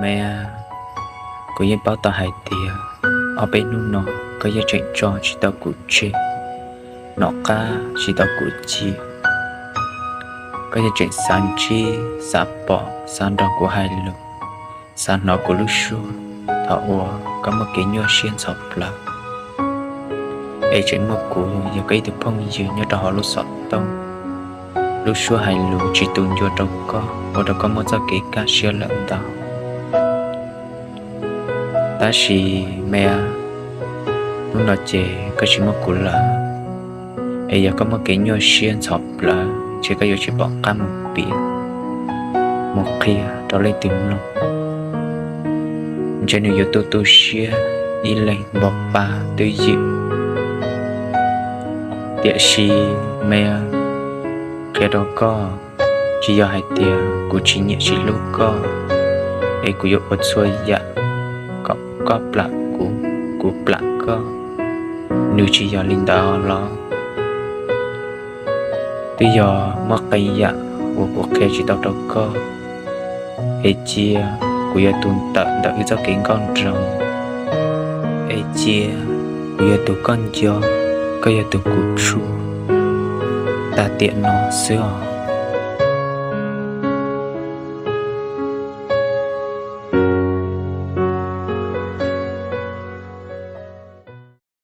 Me, kuv yeej paub tau hais tias ob peb hnub no koj yeej tseem tso tsis tau kuv tseg, nov qab tsis tau kuv cia. Koj yeej tseem xav ntsib, xav pom, xav nrog kuv hais lus, xav hnov kuv lub suab thaum uas koj muaj kev nyuaj siab ntxhov plawv. Es tseem muaj kuv yog koj ib tug phooj ywg nyob rau hauv lub xov tooj, lub suab hais lus tsis tu ncua rau koj, ua rau koj muaj txoj kev kaj siab lawm ntau. Tab sis me, hnub no ces koj tsis muaj kuv lawm, es yog koj muaj kev nyuaj siab ntxhov plawv ces koj yuav tsis pom qab mus piav, mus qhia rau leej twg mloog. Ntshe nws yuav tu tu siab ib leeg npo pa twj ywm. Tiam sis me, qhia rau koj, tsis yog hais tias kuv tsis nyiam tsis hlub koj, es kuv yuav ua txhua yam kom koj plam kuv, kuv plam koj, nws tsis yog li ntawd los. Twb yog muaj qee yam uas kuv qhia tsis tau rau koj, es cia kuv yog tus ntawm ntawm wb txoj kev nkauj nraug, es cia kuv yog tus koj nco, koj yog tus kuv tshuaj tag tiam no xwb os.